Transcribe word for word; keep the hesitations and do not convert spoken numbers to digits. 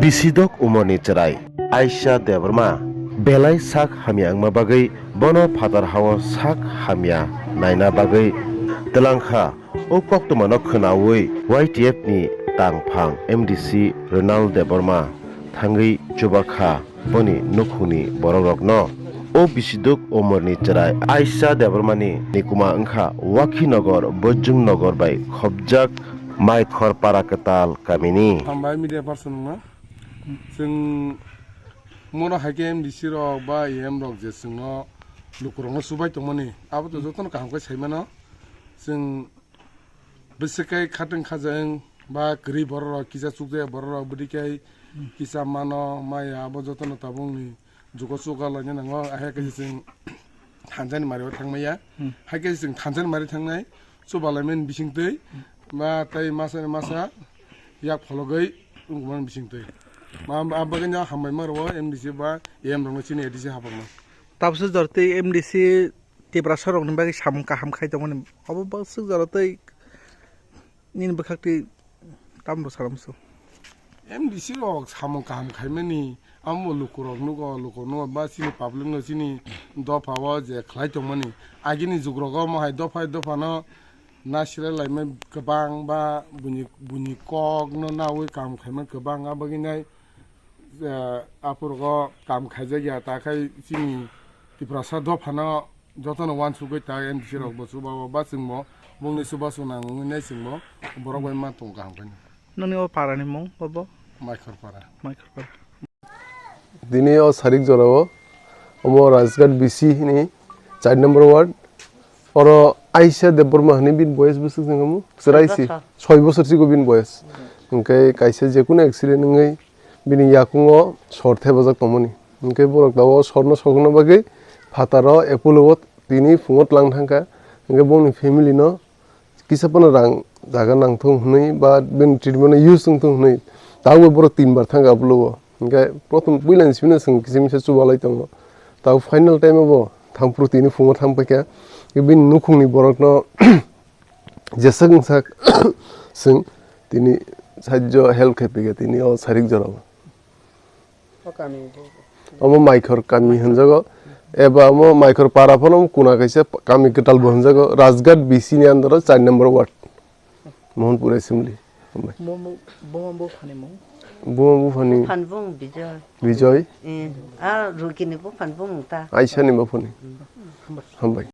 Bisidok umorni chwrai Aisha Debbarma belai sak hamya wngma bagwi bono phatar hao sak hamya naina bagwi twlangkha. O koktwmano khwnaui Y T F ni tangphang M D C Ronald Debbarma thangwi chubakha boni nukhungni borokrokno. O bisidok umorni chwrai Aisha Debbarmani nikuma wngkha Wakhinagar Bojong Nagar bai khobjak Maikhor para kwtal kamini. Hambai media person no. Chwng mono hai khe M D C rok ba E M rok je chwngno lukurokno chubai tongmani, abo to jotono kaham khe sai mano. Chwng bwswk khe khatwng khajang ba kwrwi borok rok, kisa chukjaya borok rok, bwdwi khe kisa mano maya, abo jotono tabukni jugo chuka laina nango. Ahai khe chwng thansa ni mari o thangmaya. Hmm. Hai khe chwng thansa ni mari thangnai, chuba laimani bisingtwi ba tei masa ni masa yak phologwi wngmani bisingtwi. Ma, ma, bagwino hambai ma rwo M D C ba E M rokno chini A D C hapangno. Tabukhe jora tei M D C Tiprasa rokni bagwi samung kaham khai tongmani. Obo bwswk jora tei nini bwkhak twi tambo salamso. M D C rok samung kaham khaimani, amo lukurok nugo, lukurok nugo ba chini public no chini dopha o je khlai tongmani. Agini jugrogo omo hai dopha dopha no na sira laimai kwbang ba buini, buini kok no naui kam khaimani kwbang, abagwi nai, eh, aphuru go kam khaijak ya, ta khai chini Tiprasa dophano jotono uansugwi ta M D C rok bo chuba o ba chwng bo bongni chuba chwng nang wngwi nai chwng bo borok bai ma tong kaham khe. Nini o para ni mung bo bo? Maikhor para. Maikhor para. Dini o sarik jora o omo Rajghat B C ni char number ward. Oro Aisha Debbarma hwnwi bini boyes bwswk se wngkha mo? Chwrai se. Soi bosor. Soi bosor sigo bini boyes. Hwnkhe kaisa jekunu accident wngwi bini yakungo sor thepajak tongmani. Hwnkhe borok tabuk sorno sokna bagwi phataro Apollo o tini phungo tlang thangkha. Hwnkhe bongni family no kisa phano rang jaga nangthung hwnwi ba bini treatment no use wngthung hwnwi tabukbo borok tinbar thangkha Apollo o. Hwnkhe prothom puilani simi no chwng kisa misa chubalai tongo. Tabuk final time o bo thangphuru tini phungo thangpaikha. Bini nukhungni borokno jeswk wngsak chwng tini sajjo help khaipikha tini o sarik jorao. O kami bo. Omo Maikhor kami hwnjago, eba omo Maikhor para phano kuna kaisa kami kwtal bo hwnjago, Rajghat B C ni under o char number ward, Mohanpur Assembly. Hambai. Bo, bo, bo, bo phani mung? Bo, bo phani Phanbung Bijoy. Bijoy. Eh, a Rukini bo Phanbung ta. Aisha ni bo phani. Mm. Hambai.